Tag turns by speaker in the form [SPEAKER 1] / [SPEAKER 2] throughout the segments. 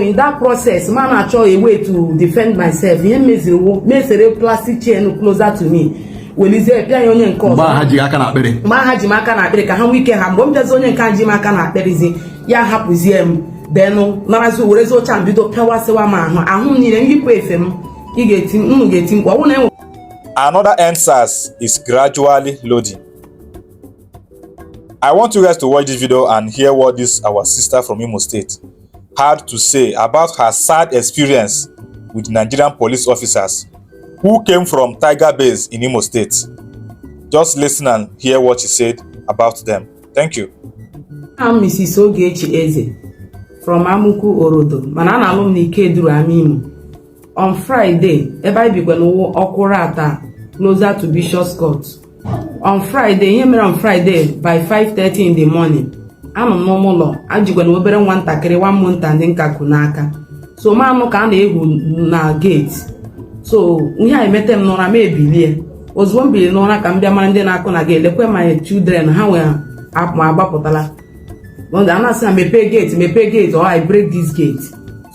[SPEAKER 1] In that process, ma na-achọ a way to defend myself. Ihe m meziri wụ mesere plastic chair closer to me, welizie pịa ya onye nke
[SPEAKER 2] Mgbe
[SPEAKER 1] ọzọ.
[SPEAKER 2] ha ji aka n'akpịrị?
[SPEAKER 1] Mgbe ha ji m aka n'akpịrị, ka ha nwee ike ha. Mgbe m bịazi, onye nke ji m aka n'akpịrịzi ya hapụzie m, denụ narazi werezi oche a bido pịawasịwa m ahụ, ahụ m niile. Nyipụ efe m, ị ga-eti, unu ga-eti mkpu. Ọ bụrụ na enwe
[SPEAKER 3] Another EndSARS is gradually loading. I want you guys to watch this video and hear what this our sister from Imo State had to say about her sad experience with Nigerian police officers who came from Tiger Base in Imo State. Just listen and hear what she said about them. Thank you.
[SPEAKER 1] Aha m Mrs. Ogechi Eze from Amuku Orodo, mana a na-alụ m n'Ikeduru Ama Imo. On Friday, ebe anyị bikwa n'ụwa Ọkwụrụ Ata, closer to Bishop's Court. On Friday, ihe mere on Friday by 5:30 in the morning, anọ m n'ụmụ ụlọ, ajikwa na obere nwa ntakịrị 1 month and nkaku n'aka. So ma anụ ka a na-ehu na gate. So ihe a emete m n'ụra, m ebilie. Ozugbo m biliri n'ụra ka m bịa mara ndị na-akụ na gate, lekwe my children, ha nwee ma agbapụtala. A na-asị na mepee gate, mepee gate or I break this gate.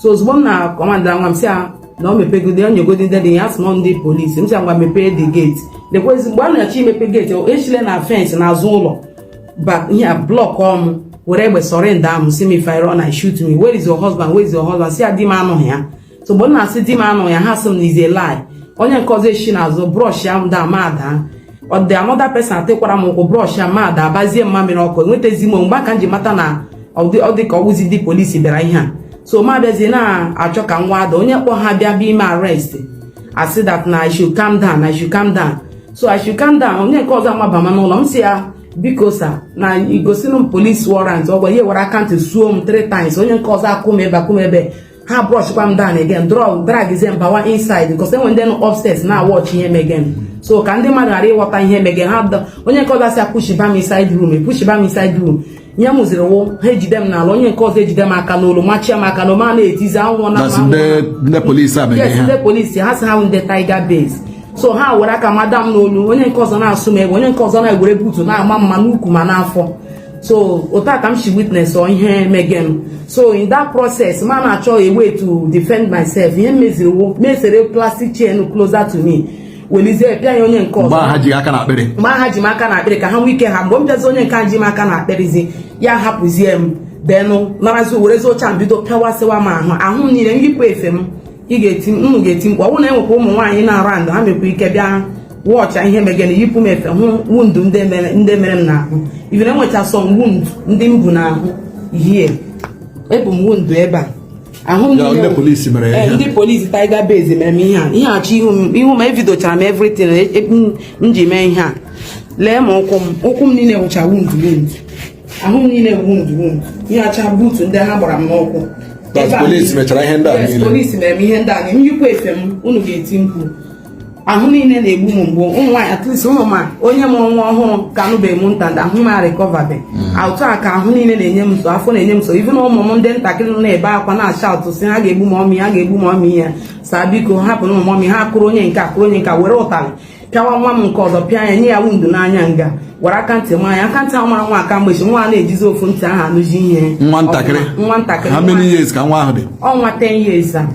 [SPEAKER 1] So ozugbo m na command nwa m, sị ya na o mepegodi, o nyegodi ndị dị ya, sị nọ ndị polisi. M sị ya, ngwa, mepee the gate. Lekwezi mgbe a na-achọ imepe gate, echile na fence n'azụ ụlọ ba ihe a block ọmụ, were egbe surround m, sị m, "If I run, I shoot me. Where is your husband? Where is your husband?" Sị ya, di m anụghị ya. So mgbe m na-asị di m anụghị ya, ha sị m na is a lie. Onye nke ọzọ eshi n'azụ brush ya m da ma daa. Ọ dị another person atekwara m ụkwụ, brush ya ma ada, abazie mmamịrị ọkụ. Enwetazi m mgbe aka m ji mata na ọ dị ka ọwụzi ndị polisi bịara ihe a. So ma abịazie na-achọ ka nwa ada onye kpọ ha bịa bịa ime arrest, asị that na I should calm down, I should calm down. So I should calm down. Onye nke ọzọ amabama n'ụlọ m, si ya, biko sir, na igosinu m police warrant. Ọ gwa ihe were aka ntị suo m three times. Onye nke ọzọ akụ m ebe, akụ m ebe, ha brushkwa m down again, drag dragzie m bawa inside, because enwe ndị nọ upstairs na watch ihe megen. So ka ndị mmadụ ghara ịghọta ihe megen ha, onye nke ọzọ asị apushiba m inside room, epushiba m inside room. Ihe m mụziri wụ ha ejide m n'ala, onye nke ọzọ ejide m aka n'olu, machie m aka n'olu, ma na-etizi anwụ na
[SPEAKER 2] That's ndị polisi a mere
[SPEAKER 1] Yes.
[SPEAKER 2] ihe.
[SPEAKER 1] Ndị polisi, ha sị ha wụ ndị Tiger Base. So ha were aka mada m n'olu, onye nke ọzọ na-asụ m egbe, onye nke ọzọ na-ewere buutu na-ama mma n'ukwu ma n'afọ. So otu a ka m si witness ọ ihe megen. So in that process, ma na-achọ a way to defend myself. Ihe m meziri wụ mesere plastic chair closer to me, welizie pịa ya onye nke
[SPEAKER 2] Mgbe
[SPEAKER 1] ọzọ.
[SPEAKER 2] ha ji aka n'akpịrị?
[SPEAKER 1] Mgbe ha ji m aka n'akpịrị, ka ha nwee ike ha. Mgbe m bịazi, onye nke ji m aka n'akpịrịzi ya hapụzie m, denụ narazi werezi oche a bido pịawasịwa m ahụ, ahụ m niile. Nyipụ efe m, ị ga-eti, unu ga-eti mkpu. Ọ bụrụ na enwekwa ụmụ nwaanyị na-arụ ndụ ha, mekwa ike bịa wọcha ihe megana, yipụ m efe, hụ wound ndị mere m n'ahụ. Even enwecha some wound ndị m bụ n'ahụ hie, ebu m wound ebe a, ahụ m
[SPEAKER 2] Ya,
[SPEAKER 1] niile.
[SPEAKER 2] ndị polisi mere ya
[SPEAKER 1] Eh,
[SPEAKER 2] ihe a?
[SPEAKER 1] Ndị polisi Tiger Base mere m ihe a. Ihe achọ ihu m, ihu m evidochara m everything m ji mee ihe a. Lee ma ụkwụ m, ụkwụ m niile wụcha wound, wound, ahụ m niile wound, wound. Ihe acha buutu ndị ha gbara m n'ụkwụ.
[SPEAKER 2] That's
[SPEAKER 1] Ebe a
[SPEAKER 2] police mechara ihe ndị a
[SPEAKER 1] Yes,
[SPEAKER 2] niile?
[SPEAKER 1] Polisi mere m ihe ndị a niile. Nyikwa efe m, unu ga-eti mkpu. Ahụ niile na-egbu m mgbu. Ụmụ nwaanyị, at least ụmụ ma onye mụrụ nwa ọhụrụ ka anụbeghị m nta ndị ahụ m arịkọvabe otu a ka ahụ niile na-enye m nso, afọ na-enye m nso. Even ụmụ m ndị ntakịrị nọ na-ebe akwa, na-acha ụtụ, sị ha ga-egbu mommy, ha ga-egbu mommy ya. Saa, biko hapụrụ ụmụ mommy ha. Kụrụ onye nke a, kụrụ onye nke a, were ụtarị pịawa nwa m nke ọzọ, pịa ya, nye ya wound n'anya nga, were aka ntị nwa ya, aka ntị ahụ mara nwa aka mgbechi. Nwa a na-ejizi ofu ntị ahụ anụzi ihe.
[SPEAKER 2] Nwa ntakịrị?
[SPEAKER 1] Nwa ntakịrị.
[SPEAKER 2] How many years ka nwa ahụ dị?
[SPEAKER 1] Ọnwa 10 years a.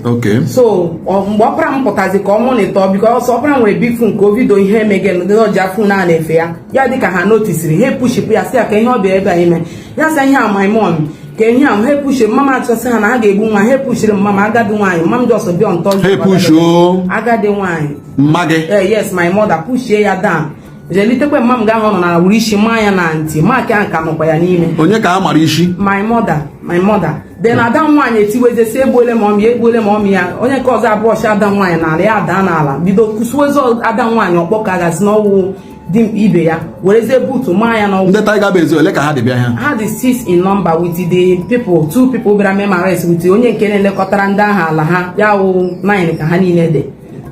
[SPEAKER 1] So mgbe ọpara m pụtazi ka ọ monitor, because ọpara nwere big phone, ka o video ihe emege ndị ọji phone a na-efe ya, ya dị ka ha notisiri, ha epushipụ ya, sị ya ka ihe ọ bịa ebe a ime. Ya sị ihe a my mom, ka ihe ahụ ha epushiri mama, achọsị ha na ha ga-egbu nwa. Ha epushiri mama, agadi nwaanyị, mama m just bịa ntọ.
[SPEAKER 2] Ha epushuo?
[SPEAKER 1] Agadi nwaanyị.
[SPEAKER 2] Mma gị?
[SPEAKER 1] Eh, yes, my mother. Pushie ya down, jelitekwe mma m ga ahụ ọ nọ na wuru isi maa ya na ntị, maakị ahụ ka nọkwa ya n'ime.
[SPEAKER 2] Onye ka a mara isi?
[SPEAKER 1] My mother, my mother. Then ada m nwaanyị etiweze sị, egbuole mommy ya, egbuole mommy ya. Onye nke ọzọ abụọchi ada m nwaanyị n'ala, ya daa n'ala, bido kụsuwezi ada m nwaanyị ọkpọ ka gasị n'ọwụ dimkpa ibe ya, werezie buutu maa ya n'ọwụ.
[SPEAKER 2] Ndị Tiger Base ole ka ha dị bịa ha?
[SPEAKER 1] Ha dị six in number with the people, two people bịara mee arrest, with onye nke na-elekọtara ndị ahụ ala ha, ya wụ nine ka ha niile dị.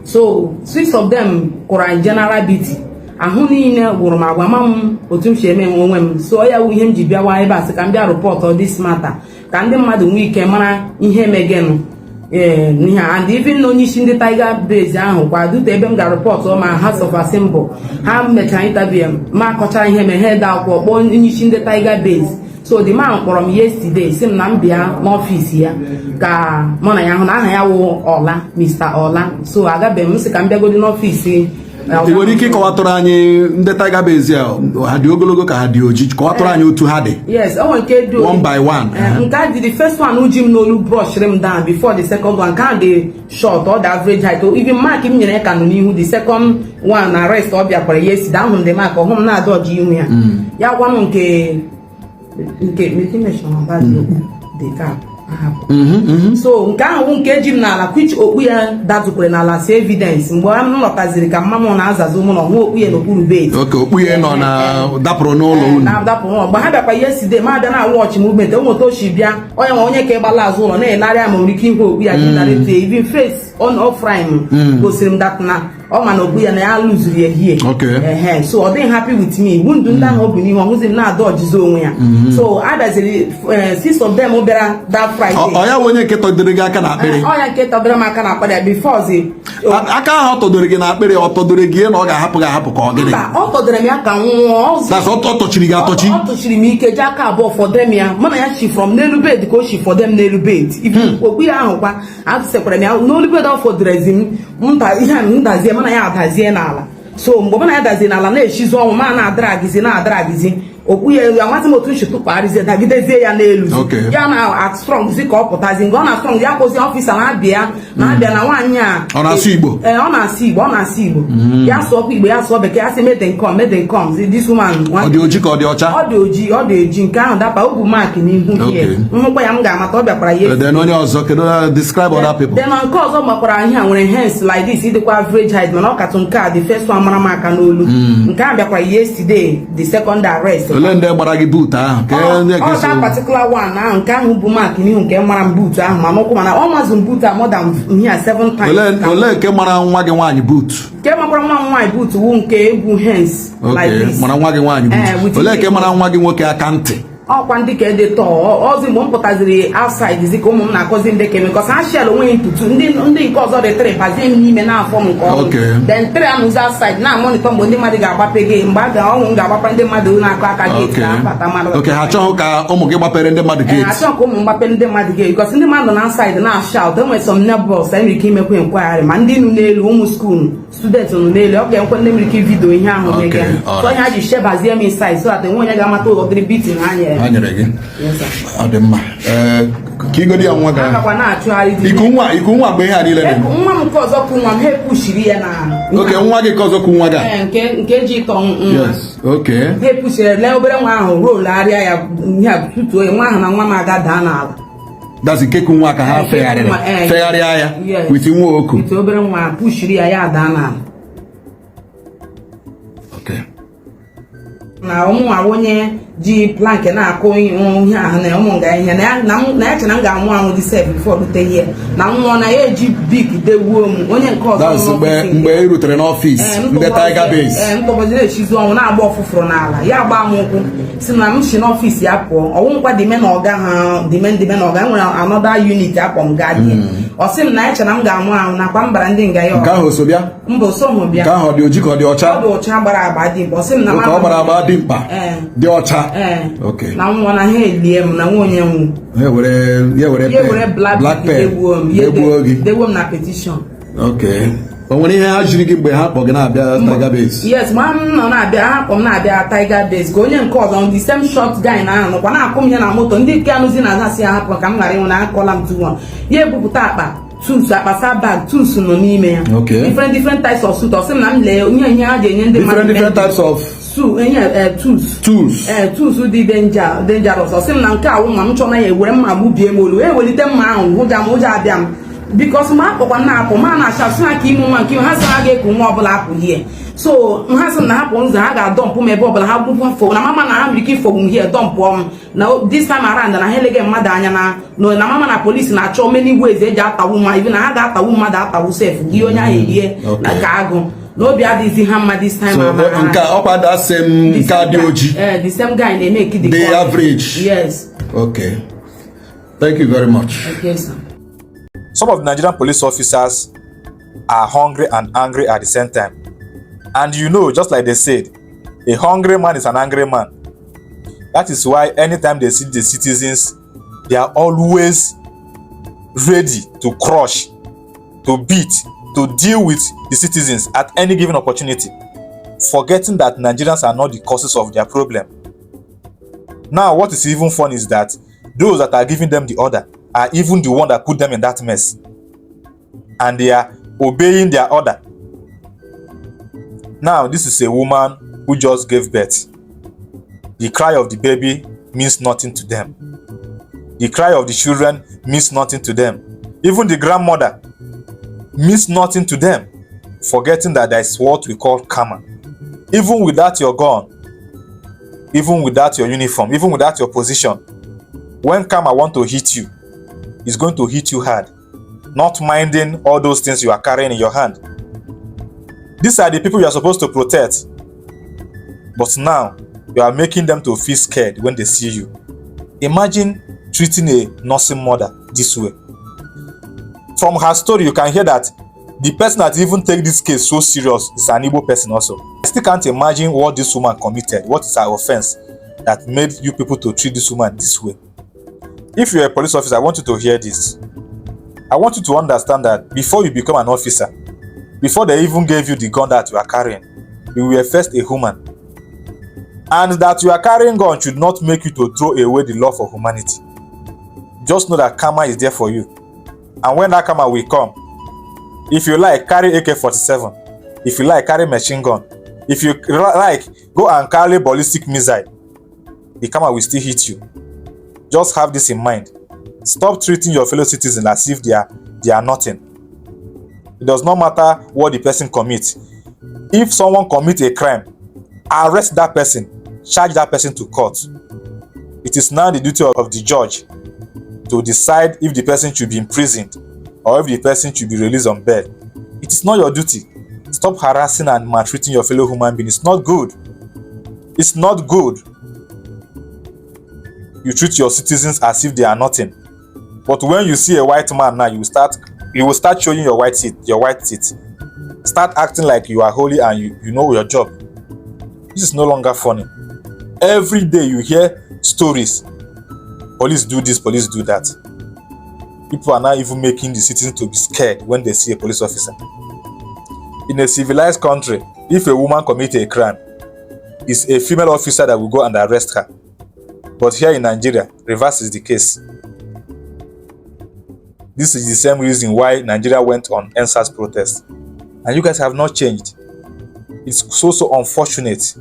[SPEAKER 1] So six of them kụrụ anyị general beating. Ahụ niile gwụrụ m agwa ma m otu m si eme onwe m. So ya wụ ihe m ji bịawa ebe a, sị ka m bịa report this matter, ka ndị mmadụ nwee ike mara ihe megenụ. Ee, n'ihe a, and even na onye isi ndị Tiger Base ahụ kwa dute ebe m ga report ma House of Assembly, ha mechara interview m, ma akọchara ihe mere, ha ede akwụkwọ kpọọ onye isi ndị Tiger Base. So the man kpọrọ m yesterday, sị m na m bịa n'ọfịs ya ka mụ na ya hụ, na aha ya wụ Ọla, Mr. Ọla. So agabeghị m, sị ka m bịagodi n'ọfịs.
[SPEAKER 2] Ị nwere ike ịkọwatụrụ anyị ndị Tiger Base a, ha dị ogologo ka ha dị oji? Kọwatụrụ anyị otu ha dị.
[SPEAKER 1] Yes, o nwere nke dị
[SPEAKER 2] One by one.
[SPEAKER 1] Nke a dị, the first one ji m n'olu brushiri m down before the second one. Nke ahụ dị short, ọ dị average height. Even mark m nyere ya ka nọ n'ihu. The second one na rest ọ bịakwara yesterday, ahụ m the mark, ọhụ m na-adọji ihu ya. Ya gwanụ nke okpu the cap ahapụ. So nke ahụ bụ nke ji m n'ala, which okpu ya datụkwere n'ala si evidence. Mgbe m lọtaziri ka mma m na-azazi ụmụ na ọhụ okpu ya n'okpuru bed.
[SPEAKER 2] Oke okpu ya nọ na dapụrụ n'ụlọ unu.
[SPEAKER 1] Na-adapụ nwa. Mgbe ha bịakwa yesterday, ma abịa na watch movement, enweta ochi bịa, onye nwe onye ka ịgbala azụ ụlọ na-enarị ya, ma nwere ike ihu okpu ya jidarịta. Even face on offline gosiri m that na ọ ma na okpu ya na ya lụzuru ya hie. Ehe, so ọ dịghị happy with me. Wundu ndị ahụ o bu n'ihu, ọhụzi m na-ada ọjizi onwe ya. So abịaziri six of them bịara that Friday.
[SPEAKER 2] Ọ ya bụ onye nke tọdoro gị aka n'akpịrị?
[SPEAKER 1] Ọ ya nke tọdoro m aka na akpịrị before zi.
[SPEAKER 2] Aka ahụ ọ tọdoro gị n'akpịrị, ọ tọdoro gị na ọ ga-ahapụ gị ahapụ ka ọ gịnị?
[SPEAKER 1] Mba, ọ tọdoro m ya ka nwụọ ọzọ.
[SPEAKER 2] That's, ọ tọchiri gị atọchi?
[SPEAKER 1] Ọ tụchiri m ike, ji aka abụọ fọdere m ya. Mana ya shi from n'elu bed ka o shi fọdere m n'elu bed. Okpu ya ahụ kwa atụsekwara m ya n'olu bed. Ọ fọdụrezi m nta ihe a m dazie, mana ya adazie n'ala. So mgbe mana ya dazie n'ala na-eshizi ọnwụ, ma na-adaragizi na-adaragizi okpu ya elu. Amasị m otu m si tụkpagharịzie dagidezie ya n'elu. Ya na strong zi ka ọ pụtazi. Mgbe ọ na strong ya kwụzi, officer na-abịa na-abịa na nwaanyị a.
[SPEAKER 2] Ọ na-asụ Igbo?
[SPEAKER 1] Ee, ọ na-asụ Igbo, ọ na-asụ Igbo. Ya sụọkwa Igbo, ya sụọ Bekee. Ya sị, "Make them come, make them come." This woman.
[SPEAKER 2] Ọ dị oji ka ọ dị ọcha?
[SPEAKER 1] Ọ dị oji, ọ dị oji. Nke ahụ dapa, o bu mark n'ihu hie. Nhụkwa ya, m ga-amata. Ọ bịakwara ya.
[SPEAKER 2] Then onye ọzọ, kedu? Describe other people.
[SPEAKER 1] Then nke ọzọ gbakwara ihe a nwere hands like this, ịdịkwa average height, mana ọ katụ nke a, the first one mara m aka n'olu. Nke a bịakwara yesterday, the second arrest.
[SPEAKER 2] Ole ndị gbara gị boot ahụ? Ka ndị
[SPEAKER 1] Ọ
[SPEAKER 2] nke
[SPEAKER 1] that particular one ahụ, nke ahụ bụ mark n'ihu, nke mara m boot ahụ ma n'ụkwụ, mana ọ mazụ m boot a more than ihe a seven times.
[SPEAKER 2] Ole nke mara nwa gị nwaanyị boot?
[SPEAKER 1] Nke makwara nwa m nwaanyị boot wu nke egwu hands like this.
[SPEAKER 2] Mara nwa gị nwaanyị
[SPEAKER 1] Eh,
[SPEAKER 2] boot.
[SPEAKER 1] with
[SPEAKER 2] Ole nke mara nwa gị nwoke aka ntị?
[SPEAKER 1] Ọkwa ndị ka dị tọọ ọzi. Mgbe m pụtaziri outside zi ka ụmụ m na-akọzi ndị ka eme kọsa ha shell onweghị ntutu. Ndị nke ọzọ dị three bazie m n'ime na-afọ m nke ọrụ. Then three anụzi outside na monitor mgbe ndị mmadụ ga-agbape gị, mgbe a ga ọnwụ m ga-agbapa ndị mmadụ na-akụ aka gate na-abata mmadụ.
[SPEAKER 2] Okay, ha achọghị ka ụmụ gị gbapere ndị mmadụ
[SPEAKER 1] Ee,
[SPEAKER 2] gate.
[SPEAKER 1] Achọghị ka ụmụ m gbape ndị mmadụ gate because ndị mmadụ na outside na shout. Enwere some neighbors enwere ike imekwa inquiry, ma ndị nụ n'elu, ụmụ school student nọ n'elu, ọ ga-ekwe ndị nwere ike video ihe ahụ mege. So ihe ha ji shebazie m inside so that enwe onye ga-amata ụdịrị beating ha nyere.
[SPEAKER 2] Ha nyere gị.
[SPEAKER 1] Yes, sir.
[SPEAKER 2] Ọ dị mma. Ee, ka igodi ya nwa
[SPEAKER 1] Ha
[SPEAKER 2] ga
[SPEAKER 1] gakwa na-achụgharị dị.
[SPEAKER 2] Iku nwa mgbe ihe a niile na-eme?
[SPEAKER 1] Nwa m nke ọzọ kụ nwa m, ha epushiri ya na
[SPEAKER 2] Okay, nwa gị nke ọzọ kụ nwa gị a?
[SPEAKER 1] Ee, nke ji ịtọ nwa.
[SPEAKER 2] Yes, okay.
[SPEAKER 1] Ha epushiri lee obere nwa ahụ, rolagharịa ya ihe a, tutuo ya, nwa ahụ na nwa m aga daa n'ala.
[SPEAKER 2] That's nke kụ nwa ka ha
[SPEAKER 1] Ee, nke kụ
[SPEAKER 2] fegharịrị
[SPEAKER 1] nwa, ee.
[SPEAKER 2] fegharịa ya
[SPEAKER 1] Yes.
[SPEAKER 2] with nwa oku.
[SPEAKER 1] Ite obere nwa pushiri ya, ya daa n'ala. Na ụmụ onye ji plank na-akụ ihe ahụ na ụmụ nga ihe na ya na ya che na m ga-anwụ anwụ dị sef before rute ihe na nwụọ na ya eji bik degbuo m. Onye nke ọzọ
[SPEAKER 2] That's
[SPEAKER 1] nọ
[SPEAKER 2] mgbe
[SPEAKER 1] n'ọfịs.
[SPEAKER 2] Mgbe ị rutere n'ọfịs
[SPEAKER 1] Ee, m
[SPEAKER 2] ndị Tiger Base.
[SPEAKER 1] Ee, m tọgbọzi na-echizi ọnwụ, na-agba ọfụfụrụ n'ala. Ya gbaa m ụkwụ, si na m si n'ọfịs ya pụọ. Ọnwụnkwa dime na ọga ha dime na ọga enwere another unit akpọ m gaa die. Ọ sị m na ya che na m ga-anwụ anwụ nakwa m bara ndị nga ya.
[SPEAKER 2] Nke ahụ o so bịa?
[SPEAKER 1] Mba, osoghị bịa.
[SPEAKER 2] Nke ahụ ọ dị oji ka ọ dị ọcha?
[SPEAKER 1] Ọ dị ụcha, gbara agba dị mkpa. Ọ sị m na
[SPEAKER 2] Oke, ọ gbara agba dị mkpa.
[SPEAKER 1] Ee.
[SPEAKER 2] Dị ọcha.
[SPEAKER 1] Ee.
[SPEAKER 2] Okay.
[SPEAKER 1] Na nwụọ na ha elie m na nwa onye nwụ.
[SPEAKER 2] Ya were ya were
[SPEAKER 1] Ya were
[SPEAKER 2] pen,
[SPEAKER 1] black
[SPEAKER 2] black pen
[SPEAKER 1] degbuo m ya.
[SPEAKER 2] degbuo gị.
[SPEAKER 1] Degbuo m na petition.
[SPEAKER 2] Okay, o nwere ihe ha jiri gị mgbe ha kpọ gị na-abịa Tiger Base?
[SPEAKER 1] Yes, ma m nọ na-abịa, ha kpọ m na-abịa Tiger Base, ka onye nke ọzọ, the same short guy na ahụ nọkwa na-akụ m ihe na moto. Ndị nke anụzi na aza si ya hapụ ka m ghara ịnwụ na akọla m tuwo. Ya ebupụta akpa tools, akpa sa bag tools nọ n'ime ya. Different different types of suit. Ọ sị m na m lee ihe ihe ha ji enye ndị
[SPEAKER 2] Different different types of
[SPEAKER 1] su ihe tools.
[SPEAKER 2] Tools.
[SPEAKER 1] Ee, tools dị dangerous. Ọ sị m na nke awụ ma m chọ na ya ewere mma gbubie m olu. Ewelite mma ahụ, hụja m, ụjọ abịa m because ma akpọkwa na apụ ma na-acha sị ha ka ime nwa nke ha sị ha ga-eku nwa ọbụla apụ hie. So ha sị m na hapụ nzọ, ha ga-adọmpụ m ebe ọbụla ha gbupụ afọ na mama na ha nwere ike ịfọgbu m hie, dọmpụọ m na this time around na ha eleghị mmadụ anya na mama na polisi na-achọ many ways eji atawu mma, even na ha ga-atawu mmadụ atawu sef gị onye ahụ erie na ka agụ na obi adịghịzi ha mma this time
[SPEAKER 2] So
[SPEAKER 1] around.
[SPEAKER 2] nke a, ọkwa that same nke a dị oji?
[SPEAKER 1] Eh, the same guy na-eme the
[SPEAKER 2] The
[SPEAKER 1] call.
[SPEAKER 2] average.
[SPEAKER 1] Yes.
[SPEAKER 2] Okay, thank you very much.
[SPEAKER 1] Okay, sir.
[SPEAKER 3] Some of the Nigerian police officers are hungry and angry at the same time. And you know, just like they said, a hungry man is an angry man. That is why anytime they see the citizens, they are always ready to crush, to beat, to deal with the citizens at any given opportunity, forgetting that Nigerians are not the causes of their problem. Now, what is even funny is that those that are giving them the order are even the one that put them in that mess. And they are obeying their order. Now, this is a woman who just gave birth. The cry of the baby means nothing to them. The cry of the children means nothing to them. Even the grandmother means nothing to them, forgetting that there is what we call karma. Even without your gun, even without your uniform, even without your position, when karma want to hit you, it's going to hit you hard, not minding all those things you are carrying in your hand. These are the people you are supposed to protect, but now you are making them to feel scared when they see you. Imagine treating a nursing mother this way. From her story, you can hear that the person that even take this case so serious is an Igbo person also. I still can't imagine what this woman committed. What is her offense that made you people to treat this woman this way? If you're a police officer, I want you to hear this. I want you to understand that before you become an officer, before they even gave you the gun that you are carrying, you were first a human. And that you are carrying gun should not make you to throw away the love for humanity. Just know that karma is there for you. And when that karma will come, if you like, carry AK-47. If you like, carry machine gun. If you like, go and carry ballistic missile. The karma will still hit you. Just have this in mind. Stop treating your fellow citizens as if they are nothing. It does not matter what the person commits. If someone commits a crime, arrest that person, charge that person to court. It is now the duty of the judge to decide if the person should be imprisoned or if the person should be released on bail. It is not your duty. Stop harassing and maltreating your fellow human being. It's not good. It's not good. You treat your citizens as if they are nothing. But when you see a white man now, you will start showing your white teeth, your white teeth. Start acting like you are holy and you know your job. This is no longer funny. Every day you hear stories. Police do this, police do that. People are now even making the citizens to be scared when they see a police officer. In a civilized country, if a woman commits a crime, it's a female officer that will go and arrest her. But here in Nigeria, reverse is the case. This is the same reason why Nigeria went on EndSARS protest. And you guys have not changed. It's so, so unfortunate.